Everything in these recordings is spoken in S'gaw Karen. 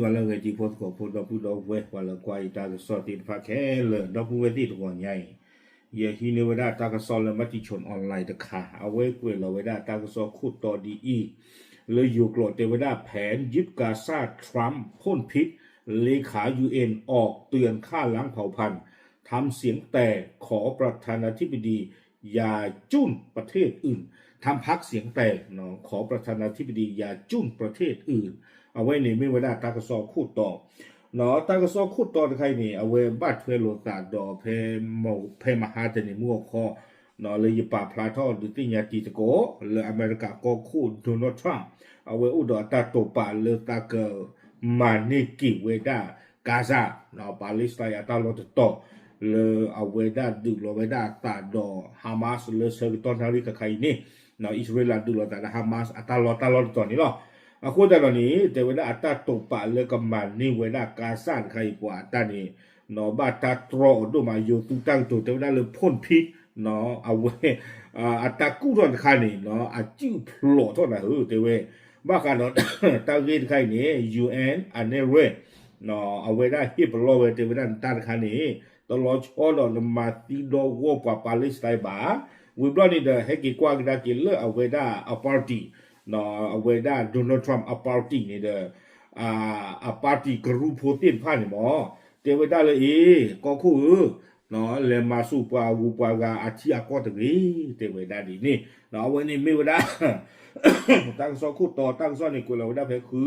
ပှၤလၢအဂဲၤက့ၤဖိသကိးဖိ ဒီပုၢ်ဒီဝဲၢ် ပှၤလၢကွၢ်ယတၢ်ကစီၣ်သ့ၣ်တဖၣ်ခဲလၢာ် ဒီပုၢ်ဝဲၢ်သ့ၣ်တဂီၤညါအံၤ, ယဟံးန့ၢ်ဝဲဒၣ်တၢ်ကစီၣ်လၢ Matichon Online တခါ, အဝဲကွဲးလီၤဝဲဒၣ်တၢ်ကစီၣ်ခိၣ်တီဒ်အံၤ, လၢယိၤကျိာ်တဲဝဲဒၣ် แผนยึดกาซา ทรัมป์พ่นพิษ เลขา ยูเอ็น ออกเตือนฆ่าล้างเผ่าพันธุ์ ทำเสียงแตก ขอประธานาธิบดี อย่าจุ้นประเทศอื่น ทำพรรคเสียงแตก ขอประธานาธิบดี อย่าจุ้นประเทศอื่น အဝဲန့ၣ်မ့ၢ်ဝဲဒၣ်တၢ်ကစီၣ်ခိၣ်တီ, တၢ်ကစီၣ်ခိၣ်တီတခါအံၤန့ၣ် အဝဲဘၣ်ထွဲလိာ်သးဒီး ဖဲမဟါတနံၤမုၢ်အခီ လၢယပာ်ဖျါထီၣ်ဒုးသ့ၣ်ညါတံၤသကိး လၢအမဲရကၤကီၢ်ခိၣ် Donald Trump အဝဲအိၣ်ဒီးအတၢ်တိာ်ပာ်လၢသးကမၤန့ၢ်က့ၤဝဲဒၣ် Gaza, Palestine အတၢ်လီၢ်တတီၤ လၢအဝဲဒၣ်ဒုးလီၤဝဲဒၣ်အသးဒီး Hamas လၢဆၢကတီၢ်နၣ်ရံၣ်ခါခါအံၤန့ၣ်, အံၣ်စရ့လးဒုးလီၤသးဒီး Hamas အတၢ်လီၢ်တၢ်လီၢ်တတီၤန့ၣ်လီၤ. အဃိသတးဒီးန့ၣ် တဲဝဲဒၣ်အတၢ်တိာ်ပာ်လၢကမၤန့ၢ်ဝဲဒၣ် Gaza တခါအံၤ ပှၤအတၢ်န့ၣ် ဘၣ်တၢ်တြီအီၤဒိၣ်မး ယိၤသုးတၢ်ကတိၤတဲဝဲဒၣ်လၢ พ่นพิษ အဝဲ အတၢ်ကူၣ်ထီၣ်တခါန့ၣ် အစုၣ်ဖျိးထီၣ်နၤဧၢ တဲဝဲ, ဘၣ်ဃးဒီး တၢ်ဂ့ၢ်တခါအံၤန့ၣ် UN အနဲၣ်ရွဲၣ် အဝဲဒၣ်ဟ့ၣ်ပလီၢ်ဝဲတဲဝဲဒၣ်နတၢ်တခါန့ၣ် တလီၤဆီဒီးနမၤသံဒီဂီၢ်ပှၤ Palestine ဘၣ်. ဝံၤဘျီန့ၣ်ဒီး ဟဲက့ၤကွၢ်ကဒါက့ၤလၢအဝဲဒၣ်အ party, အဝဲဒၣ် Donald Trump အ party န့ၣ်ဒီး အ party ကရူၢ်ဖိသ့ၣ်တဖၣ်န့ၣ်မ့ၢ် တဲဝဲဒၣ်လၢအ့ ကီၢ်ခိၣ်ဧၢ လဲၤမၤဆူၣ်ပှၤဂုၤပှၤဂၤအထံအကီၢ်တဂ့ၤ တဲဝဲဒၣ်ဒ်န့ၣ်, အဝဲန့ၣ်မ့ၢ်ဝဲဒၣ် တၢ်ကစီၣ်ခိၣ်တီ တၢ်ကစီၣ်န့ၣ်ကွဲးလီၤဝဲဒၣ်ဖဲဃု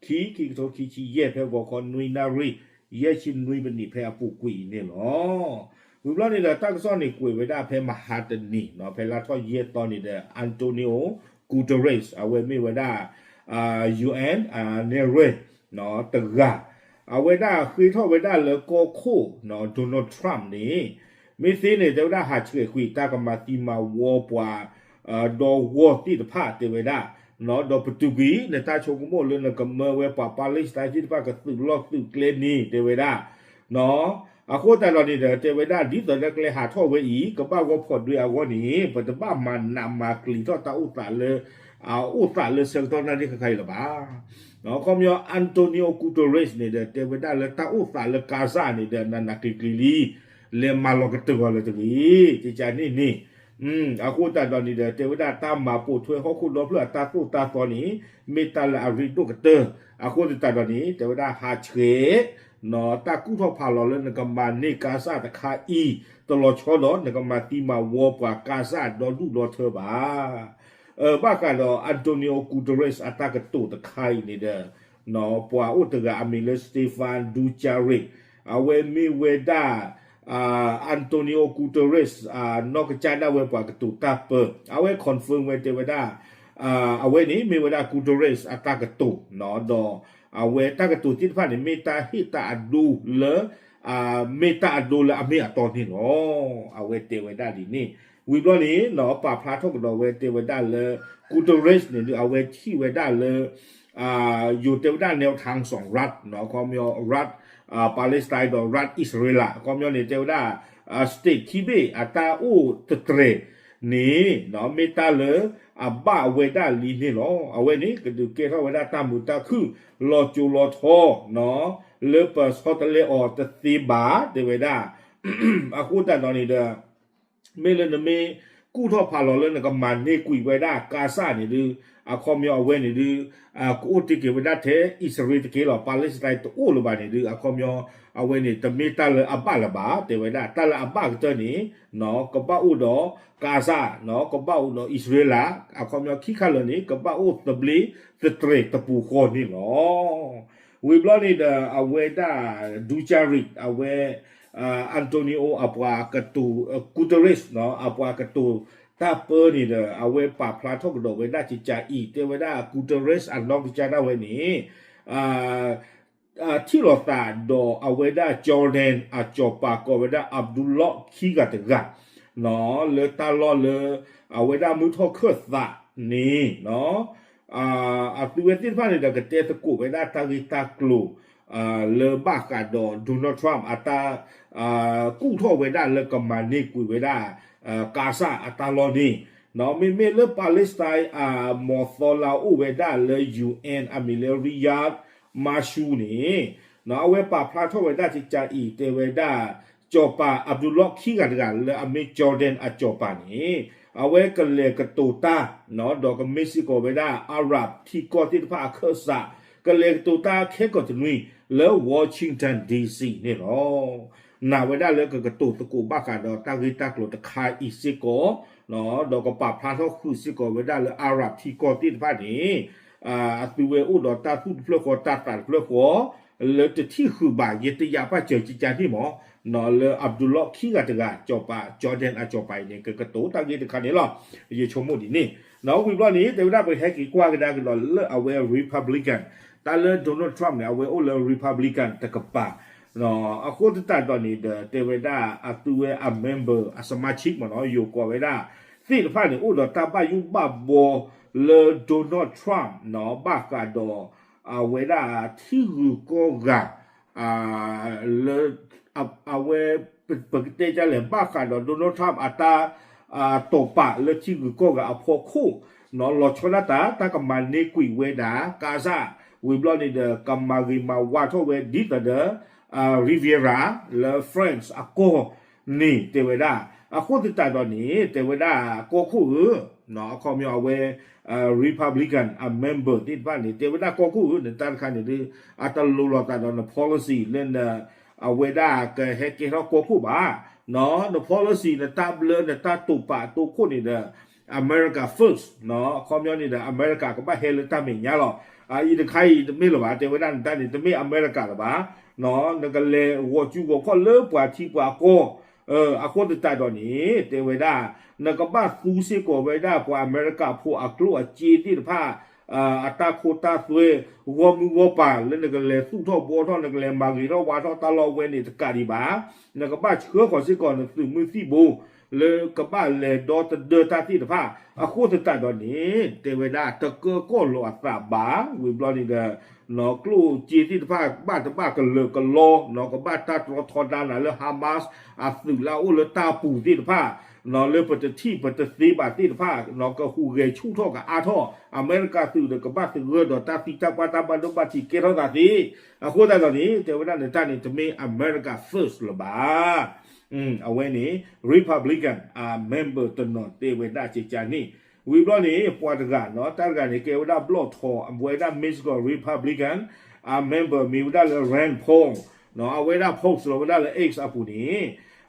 ခံ ခံကထိခံဆံယဲၢ် ဖဲဂီၤခီနွံနၣ်ရံၣ် ယဲၢ်ဆံနွံမံးနံးဖဲအပူၤကွံာ်အံၤန့ၣ်လီၤ. ဝံၤဘျီန့ၣ်ဒီး တၢ်ကစီၣ်န့ၣ်ကွဲးဝဲဒၣ်ဖဲမဟါတနံၤ ဖဲလါထီၣ်ယဲၢ်သီန့ၣ်ဒီး Antonio Guterres အဝဲမ့ၢ်ဝဲဒၣ် UN အနဲၣ်ရွဲၣ် တဂၤ အဝဲဒၣ်ဃ့ထီၣ်ဝဲဒၣ်လၢကီၢ်ခိၣ် Donald Trump န့ၣ် မ့ၢ်သ့န့ၣ် တဲဝဲဒၣ်ဟးဆှဲးကွံာ်တၢ်ကမၤသံမၤဝီပှၤ ဒီဂီၢ်သ့ၣ်တဖၣ်တဲဝဲဒၣ်, ဒီးပတုာ်ကွံာ် နတၢ်ဆိကမိၣ်လၢနကမၢဝဲပှၤ Palestine သ့ၣ်တဖၣ်ကသုးလီၢ်သုးကျဲန့ၣ် တဲဝဲဒၣ် အဃိသတးဒီးန့ၣ်ဒီး တဲဝဲဒၣ် ဒ်သိးဒီးကျဲဟးထီၣ်ဝဲအံၤ ကဘၣ်ဂီၢ်ဖီၣ်ဒွဲအဂီၢ်န့ၣ် ပတဘၣ်မၤနးမၤကျံၤထီၣ်တၢ်အိၣ်သးလၢ အအိၣ်သးလၢဆၢကတီၢ်နၣ်ရံၣ်ခါခါအံၤလၢၤဘၣ်. ခီပညီ Antonio Guterres န့ၣ်ဒီး တဲဝဲဒၣ်လၢတၢ်အိၣ်သးလၢ Gaza န့ၣ်ဒီး နးနးကျံၤကျံၤလံ လဲၤမၤလီၤကတၢၢ်ဂီၤလၢၤတဂ့ၤ ကကန့ၣ်န့ၣ် အဃိသတးဒီးန့ၣ်ဒီး တဲဝဲဒၣ်တၢ်မၤပိာ်ထွဲဟီၣ်ခိၣ်ဒီဖျၢၣ်အတၢ်သိၣ်တၢ်သီန့ၣ် မ့ၢ်တၢ်လၢအရ့ဒိၣ်ကတၢၢ်, အဃိသတးဒီးန့ၣ် တဲဝဲဒၣ်ဟးဆှဲး တၢ်ကူၣ်ထီၣ်ဖးလီၤလၢနကမၤန့ၢ် Gaza တခါအံၤ တလီၤဆီဒီးနကမၤသံမၤဝီပှၤ Gaza ဒီဒူၣ်ဒီထၢဘၣ်. ဘၣ်ဃးဒီး Antonio Guterres အတၢ်ကတိၤတခါအံၤန့ၣ်ဒီး ပှၤအိၣ်တဂၤအမံၤလၢ Stephane Dujarric အဝဲမ့ၢ်ဝဲဒၣ် Antonio Guterres နီၢ်ကစၢ်ဒၣ်ဝဲပှၤကတိၤတၢ်ပၢ အဝဲ confirm ဝဲတဲဝဲဒၣ် အဝဲန့ၣ်မ့ၢ်ဝဲဒၣ် Guterres အတၢ်ကတိၤ ဒီးအဝဲတၢ်ကတိၤသ့ၣ်တဖၣ်န့ၣ် မ့ၢ်တၢ်ဟ့ၣ်တၢ်အဒိလၢ မ့ၢ်တၢ်အဒိလၢအမ့ၢ်အတီန့ၣ်လီၤ. အဝဲတဲဝဲဒၣ်ဒ်န့ၣ် ဝံၤဘျီန့ၣ် ပာ်ဖျါထီၣ်ကဒီးဝဲတဲဝဲဒၣ်လၢ Guterres န့ၣ်ဒီး အဝဲထံၣ်ဝဲဒၣ်လၢ ယိၤတဲဝဲဒၣ် แนวทางสองรัฐ အခီပညီ รัฐ Palestine ဒီး รัฐ အံၣ်စရ့လး အခီပညီန့ၣ် တဲဝဲဒၣ် state ခံဘ့ၣ်အတၢ်အိၣ်သတြဲၤန့ၣ် မ့ၢ်တၢ်လၢအဘၣ်ဝဲဒၣ်လံန့ၣ်လီၤ. အဝဲန့ၣ် ကဒုးကဲထီၣ်ဝဲဒၣ်တၢ်မုာ်တၢ်ခုၣ် လီၤစိၤလီၤထီ လၢပဆီတလဲအီၤတသ့ဘၣ် တဲဝဲဒၣ် အဃိသတးဒီးန့ၣ်ဒီး မ့ၢ်လၢနမ့ၢ်ကူၣ်ထီၣ်ဖးလီၤလၢနကမၤန့ၢ်ကွံာ်ဝဲဒၣ် Gaza န့ၣ်ဒုး အခီပညီအဝဲန့ၣ်ဒုး ကအိၣ်တ့ၢ်က့ၤဝဲဒၣ်ထဲအံၣ်စရ့လးတက့ၢ်လီၤ. Palestine တအိၣ်လၢၤဘၣ်န့ၣ်ဒုး အခီပညီ အဝဲန့ၣ် တမ့ၢ်တၢ်လၢအဘၣ်လၢၤဘၣ် တဲဝဲဒၣ် တၢ်လၢအဘၣ်ကတၢၢ်န့ၣ် ကဘၣ်အိၣ်ဒီး Gaza ကဘၣ်အိၣ်ဒီးအံၣ်စရ့လး အခီပညီခံခါလၢာ်န့ၣ် ကဘၣ်အိၣ်သဘျ့သတြဲၤတပူၤဃီန့ၣ်လီၤ. ဝံၤဘျီန့ၣ်ဒီး အဝဲဒၣ် Dujarric အဝဲ Antonio အပှၤကတိၤ Guterres အပှၤကတိၤတၢ်ပၢန့ၣ်ဒီး အဝဲပာ်ဖျါထီၣ်ကဒီးဝဲဒၣ်ကကးအံၤ တဲဝဲဒၣ် Guterres အနီၢ်ကစၢ်ဒၣ်ဝဲန့ၣ် ထံၣ်လိာ်သးဒီးအဝဲဒၣ် Jordan အစီၤပၤကိးဝဲဒၣ် Abdullah ခံဂၤတဂၤ လၢတၢ်လီၢ်လၢ အဝဲဒၣ်မုၢ်ထီၣ်ခၢၣ်သးန့ၣ် အသုဝဲသ့ၣ်တဖၣ်န့ၣ်ဒီး ကတဲသကိးဝဲဒၣ်တၢ်ဂ့ၢ်တၢ်ကျိၤ လၢဘၣ်ဃးဒီး Donald Trump အတၢ် ကူၣ်ထီၣ်ဝဲဒၣ်လၢကမၤန့ၢ်ကွံာ်ဝဲဒၣ် Gaza အတၢ်လီၢ်န့ၣ် မ့မ့ၢ်လၢ Palestine အမီၤသီလၢအအိၣ်ဝဲဒၣ်လၢ UN အမံၤလၢ Riyadh Mansour န့ၣ် အဝဲပာ်ဖျါထီၣ်ဝဲဒၣ်ကကးအံၤ တဲဝဲဒၣ် စီၤပၤ Abdullah ခံဂၤတဂၤလၢအမ့ၢ် Jordan အစီၤပၤန့ၣ် အဝဲကလဲၤကတိၤတၢ် ဒီးကမ့ၢ်စ့ၢ်ကီးဝဲဒၣ် Arab ထံကီၢ်သ့ၣ်တဖၣ်အခၢၣ်စး ကလဲၤကတိၤတၢ်ခဲကိာ်တနွံ လၢ Washington D C န့ၣ်လီၤ. နာ်ဝဲဒၣ်လၢကကတိၤသကိးဘၣ်ဃးဒီးတၢ်ဂ့ၢ်တၢ်ကျိၤတခါအံၤစ့ၢ်ကီး ဒီးကပာ်ဖျါထီၣ်ဃုာ်စ့ၢ်ကီးဝဲဒၣ်လၢ Arab ထံကီၢ်သ့ၣ်တဖၣ်န့ၣ် အသုဝဲအိၣ်ဒီးတၢ်သူၣ်တဖျၢၣ်ဃီတၢ်သးတဖျၢၣ်ဃီ လၢတထံၣ်ဃုာ်ဘၣ် ယတယာ်ပာ်စၢၤကကးန့ၣ်မး လၢ Abdullah ခံဂၤတဂၤ စီၤပၤ Jordan အစီၤပၤအံၤန့ၣ် ကကတိၤတၢ်ဂ့ၢ်တခါန့ၣ်လီၤ. ယဆိကမိၣ်ဒ်န့ၣ် ဝံၤဘျီန့ၣ် တဲဝဲဒၣ်ပဟဲက့ၤကွၢ်ကဒါကဒီးလၢအဝဲ Republican တၢ်လၢ Donald Trump န့ၣ် အဝဲအိၣ်လၢ Republican တကပၤ အဃိသတးဒီးန့ၣ်ဒီး တဲဝဲဒၣ်အသုဝဲအ member အ สมาชิก မ့ၢ်နီၤ ယိၤကိးဝဲဒၣ် သ့ၣ်တဖၣ်န့ၣ် အိၣ်ဒီးတၢ်ဘၣ်ယိၣ်ဘၣ်ဘှီလၢ Donald Trump နီၤ ဘၣ်ဃးဒီး အဝဲဒၣ်ထံဂုၤကီၢ်ဂၤ လၢ အဝဲ ပကတဲဒ်လဲၣ် ဘၣ်ဃးဒီး Donald Trump အတၢ် တိာ်ပာ်လၢထံဂုၤကီၢ်ဂၤအဖီခိၣ် နီၤ လီၤဆီဒၣ်တၢ် တၢ်ကမၤန့ၢ်ကွံာ်ဝဲဒၣ် ကါစၢ် ဝံၤဘျီန့ၣ်ဒီး ကမၤဂ့ၤမၤဝါထီၣ်ဝဲဒ်သိးဒီး Riviera လၢ France အကီၢ်န့ၣ် တဲဝဲဒၣ် အဃိသတးဒီးန့ၣ် တဲဝဲဒၣ်ကီၢ်ခိၣ်ဧၢ အခီပညီအဝဲ Republican အ member သ့ၣ်တဖၣ်န့ၣ် တဲဝဲဒၣ်ကီၢ်ခိၣ်ဧၢ နတၢ်တခါန့ၣ်ဒုး အတလိၤလိာ်သးဒီးန policy လၢန အဝဲဒၣ်ကဟဲကဲထီၣ်ကီၢ်ခိၣ်ဘၣ် န policy နတၢ်ဘျၢနတၢ်တိာ်ပာ်အတိၢ်ခိၣ်န့ၣ်ဒီး America first အခီပညီန့ၣ်ဒီး အမဲရကၤကဘၣ်ဟဲလၢတၢ်မဲာ်ညါလီၤ. အအံၤတခါအံၤတမ့ၢ်လၢၤဘၣ် တဲဝဲဒၣ်နတၢ်န့ၣ် တမ့ၢ်အမဲရကၤလၢၤဘၣ် နကလဲၤဂီၤစုဂီၤခီၣ်လၢပှၤထံပှၤကီၢ် အဃိသတးဒီးန့ၣ် တဲဝဲဒၣ် နကဘၣ်သူစ့ၢ်ကီးဝဲဒၣ်ပှၤအမဲရကၤဖိအကျိၣ်အစ့သ့ၣ်တဖၣ် အတၢ်ခိတၢ်သွဲ ဂီၢ်မုၢ်ဂီၢ်ပၤ လၢနကလဲၤသူၣ်ထီၣ်ဘှီထီၣ် နကလဲၤမၤဂ့ၤထီၣ်ဝါထီၣ်တၢ်လီၢ်ဝဲန့ၣ်တကးဒံးဘၣ် နကဘၣ်ဆှၢဃီၤစ့ၢ်ကီးနသုးမုၢ်သံၣ်ဘိ လၢကဘၣ်လဲၤဒီသဒၢတၢ်သ့ၣ်တဖၣ် အဃိသတးဒီးန့ၣ် တဲဝဲဒၣ်တကၢကီၢ်လီၤအသးဘၣ် ဝံၤဘျီန့ၣ်ဒီး ကျိၣ်စ့သ့ၣ်တဖၣ် ဘၣ်တဘၣ်ကလၢာ်ကလီ ကဘၣ်တၢ်တြီထီဒါနၤလၢ Hamas အသုးလၢအအိၣ်လၢတၢ်ပူၤသ့ၣ်တဖၣ် လၢပတထံၣ်ပတသ့ဘၣ်သ့ၣ်တဖၣ် ကဟူးဂဲၤဆူၣ်ထီၣ်ကအါထီၣ် အမဲရကၤသုးဒီးကဘၣ်သဂၢၢ်ဒီးတၢ်သံတၢ်ပှၢ်တၢ်ဘၣ်ဒိဘၣ်ထံးကဲထီၣ်သးသ့ အဃိသတးဒီးန့ၣ် တဲဝဲဒၣ်နတၢ်န့ၣ် တမ့ၢ် America first လၢၤဘၣ် အဝဲန့ၣ် Republican အ member တနီၤတဲဝဲဒၣ်ကကန့ၣ် ဝံၤဘျီန့ၣ် ပှၤတဂၤနီၤ တၢ်တဂၤန့ၣ် ကဲဝဲဒၣ်ဘျီၣ်ထီ အဝဲဒၣ်မ့ၢ်စ့ၢ်ကီး Republican အ member မ့ၢ်ဝဲဒၣ်လၢ Rand Paul နီၤ အဝဲဒၣ် post လီၤဝဲဒၣ်လၢ X အပူၤန့ၣ်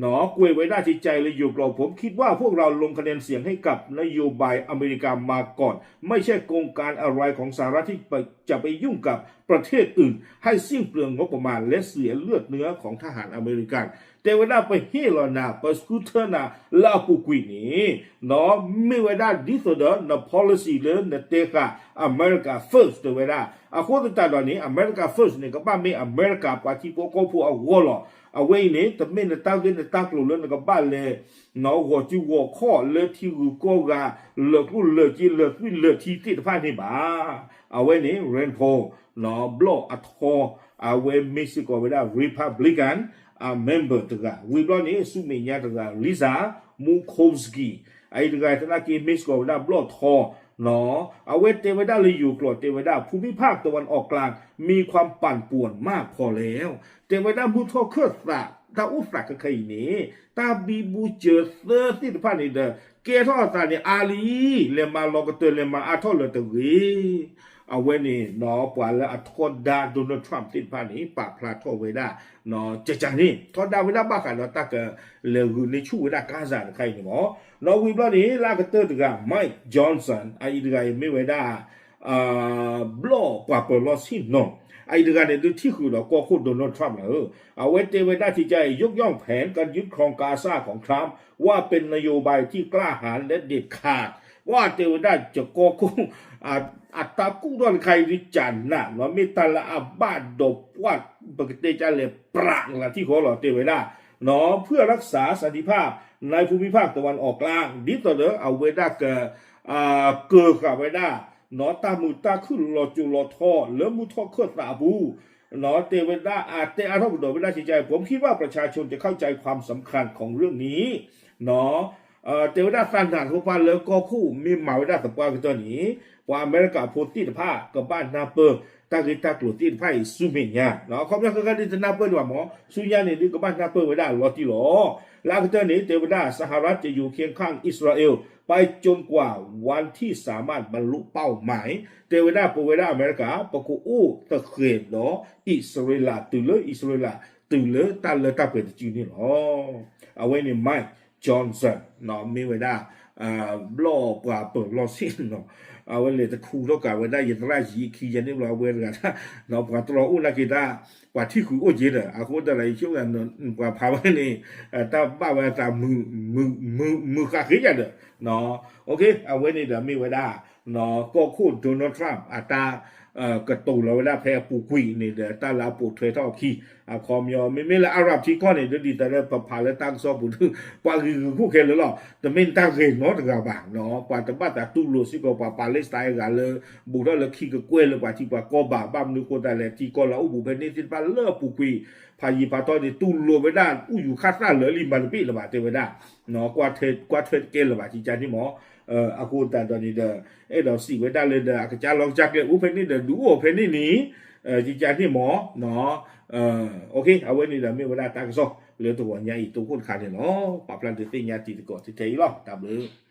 နီၤ ကွဲးဝဲဒၣ်ကကလၢယိၤကျိာ် ผมคิดว่าพวกเราลงคะแนนเสียงให้กับนโยบายอเมริกามาก่อน ไม่ใช่โครงการอะไรของสหรัฐที่จะไปยุ่งกับประเทศอื่น ให้สิ้นเปลืองงบประมาณและเสียเลือดเนื้อของทหารอเมริกัน တဲဝဲဒၣ်ပဟ့ၣ်လီၤနၤ ပဆူထၢနၤလၢအပူၤကွံာ်န့ၣ် နီၤ မ့ၢ်ဝဲဒၣ်ဒ်သိးဒီးန policy လၢနတဲဃာ် America first တဲဝဲဒၣ် အဃိသတးဒီးန့ၣ် America first န့ၣ် ကဘၣ်မ့ၢ်အမဲရကၤပှၤထံဖိကီၢ်ဖိအဂီၢ်လီၤ. အဝဲအံၤန့ၣ် တမ့ၢ်နတၢ်ဂ့ၢ်နတၢ်ကျိၤလၢနကဘၣ်လဲၤ နီၤ ဂီၤစုဂီၤခီၣ်လၢထံဂုၤကီၢ်ဂၤ လၢာ်ကျိၣ်လၢာ်စ့ လၢာ်သွံၣ်လၢာ်ထံသ့ၣ်တဖၣ်န့ၣ်ဘၣ်. အဝဲန့ၣ် Rand Paul နီၤ ဘျီၣ်အထီ အဝဲမ့ၢ်စ့ၢ်ကီးဝဲဒၣ် Republican အ member တဂၤ ဝံၤဘျီန့ၣ် ဆူမဲာ်ညါတဂၤ Lisa Murkowski အအံၤတဂၤသနာ်က့ မ့ၢ်စ့ၢ်ကီးဝဲဒၣ်ဘျီၣ်ထီ နီၤ အဝဲတဲဝဲဒၣ်လၢယိၤကျိာ် တဲဝဲဒၣ် ภูมิภาคตะวันออกกลางมีความปั่นป่วนมากพอแล้ว တဲဝဲဒၣ်မုၢ်ထီၣ်ခၢၣ်သး တၢ်အိၣ်သးခဲခဲအံၤန့ၣ် တၢ်ဘံဘူစၢၤသၢသ့ၣ်တဖၣ်န့ၣ်ဒီး ကဲထီၣ်အသးန့ၣ်အါလံ, လဲၤမၤလီၤကတၢၢ် လဲၤမၤအါထီၣ်လၢၤတဂ့ၤ. အဝဲန့ၣ်နီၤ ပှၤလၢအထီဒါ Donald Trump သ့ၣ်တဖၣ်န့ၣ် ပာ်ဖျါထီၣ်ဝဲဒၣ် ကကန့ၣ် ထီဒါဝဲဒၣ်ဘၣ်ဃးဒီးတၢ်ကလဲၤဂုာ်န့ၢ်ဆူၣ်ဝဲဒၣ် Gaza တခါအံၤန့ၣ်မး. နီၤ ဝံၤဘျီန့ၣ် လၢအကတၢၢ်တဂၤ Mike Johnson အအံၤတဂၤအံၤမ့ၢ်ဝဲဒၣ် ဘျီၣ်ပှၤပၢၤလီၢ်ဆ့ၣ်နီၤ အအံၤတဂၤန့ၣ် ဒုးထံၣ်ဃုာ်ဒီးကီၢ်ခိၣ် Donald Trump လီၤ. အဝဲတဲဝဲဒၣ်ထံကါအံၤ ยกย่องแผนการยึดครองกาซาของทรัมป์ว่าเป็นนโยบายที่กล้าหาญและเด็ดขาด ဝဲတဲဝဲဒၣ်ယကီၢ်ခိၣ် အတၢ်ကူၣ်ထီၣ်တခါအံၤဒုးကနၣ်နီၤ မ့ၢ်တၢ်လၢအဘၣ်ဒီးပှၢ် ပကတဲကလဲၣ် ပြးလၢထံဃီလီၤ တဲဝဲဒၣ် เพื่อรักษาสันติภาพในภูมิภาคตะวันออกกลาง ဒ်သိးဒီးအဝဲဒၣ်က ကၢၤဃာ်ဝဲဒၣ် နီၤ တၢ်မုာ်တၢ်ခုၣ်လီၤစိၤလီၤထီလၢမုၢ်ထီၣ်ခၢၣ်သးအပူၤ နီၤ တဲဝဲဒၣ် အတဲအါထီၣ်ကဒီးဝဲဒၣ် ကျဲကျဲ ผมคิดว่าประชาชนจะเข้าใจความสำคัญของเรื่องนี้ နီၤ တဲဝဲဒၣ်သးနာ်သပှၢ်လၢကီၢ်ခိၣ်မ့ၢ်မၤဝဲဒၣ်သပှၢ်ကတၢၢ်န့ၣ် ပှၤအမဲရကၤဖိသ့ၣ်တဖၣ် ကဘၣ်နၢ်ပၢၢ်တၢ်ဂ့ၢ်တၢ်ကျိၤသ့ၣ်တဖၣ်အံၤဆူမဲာ်ညါ, အခီပညီခဲကနံၣ်အံၤတနၢ်ပၢၢ်ဒံးဘၣ်မး ဆူညါန့ၣ်ဒုးကဘၣ်နၢ်ပၢၢ်ဝဲဒၣ်အလီၤတံၢ်လီၤ. လၢအကတၢၢ်န့ၣ် တဲဝဲဒၣ် สหรัฐจะอยู่เคียงข้างอิสราเอลไปจนกว่าวันที่สามารถบรรลุเป้าหมาย တဲဝဲဒၣ် ပဝဲဒၣ်အမဲရကၤ ပကအိၣ်သဃဲးဒီးအံၣ်စရ့လး တုၤလၢအံၣ်စရ့လး တုၤလၢတၢ်လၢတၢ်ပှဲၤတစုန့ၣ်လီၤ. အဝဲန့ၣ် Mike Johnson မ့ၢ်ဝဲဒၣ် ဘျီၣ်ပှၤပၢၤလီၢ်ဆ့ၣ်နီၤ, အဝဲလဲၤတခူထီၣ်ကးဝဲဒၣ်ယသရၣ်ယံၤခံယဲန့ၣ်ဘျီ အဝဲတဂၤ ပှၤတြီအိၣ်နာ်က့ၤတၢ် ပှၤထံၣ်ဃုာ်အိၣ်က့ၤဒီး အဃိသတးဒီး ယဆိကမိၣ် ပှၤဖးဝဲန့ၣ် တၢ်ဘၣ်ဝဲအသး မုာ်ဃာ်ဃ့ယၤဒီး အဝဲန့ၣ်ဒီးမ့ၢ်ဝဲဒၣ် ကီၢ်ခိၣ် Donald Trump အတၢ်ကတိၤလီၤဝဲဒၣ်ဖဲအပူၤကွံာ်န့ၣ်ဒီး တၢ်လၢအပိာ်ထွဲထီၣ်အခံ အခီပညီ မ့မ့ၢ်လၢ Arab ထံကီၢ်န့ၣ် ဒ်သိးလၢပဖးလၢတၢ်ကစီၣ်ပူၤဒုး ပှၤဂ့ၤဂ့ၤခိၣ်ခဲလၢာ်လီၤ. တမ့ၢ်တၢ်ဂ့ၤနီတဂၤဘၣ်, ပှၤတဘၣ်သးတူၢ်လိာ်စ့ၢ်ကီး ပှၤ Palestine အဂၤလၢ ဘူးထီၣ်လၢခံကကွဲၢ်လၢပှၤထံပှၤကီၢ်ဘၣ်, ဘၣ်မနုၤအဃိသတးလဲၣ် ထံကီၢ်လၢအအိၣ်ဘူးဖဲန့ၣ်သ့ၣ်တဖၣ်လၢအပူၤကွံာ် ဖးယံၤဖးထီန့ၣ် တူၢ်လိာ်ဝဲဒၣ် အိၣ်ယူၤခၣ်သၣ်လၢာ်လံ မၤတဘၣ်လၢၤဘၣ် တဲဝဲဒၣ် ကွၢ်ထွဲတကဲလၢၤဘၣ် ကကန့ၣ်မး, အဃိသတးဒီးန့ၣ်ဒီး အဲၣ်ဒိးစံးဝဲဒၣ်လၢဒီး အကစၢ်လီၢ်ကစၢ်ကျဲအိၣ်ဖဲန့ၣ်ဒီး ဒုးအိၣ်ဖဲန့ၣ်န့ၣ် ကကန့ၣ်မး, အဝဲန့ၣ်ဒီးမ့ၢ်ဝဲဒၣ်တၢ်ကစီၣ်လၢတဂီၤညါအံၤ တိခိၣ်တခါန့ၣ်လီၤ. ပာ်ဖျါဒုးသ့ၣ်ညါတံၤသကိးထဲအံၤလီၤ. တၢ်ဘျုး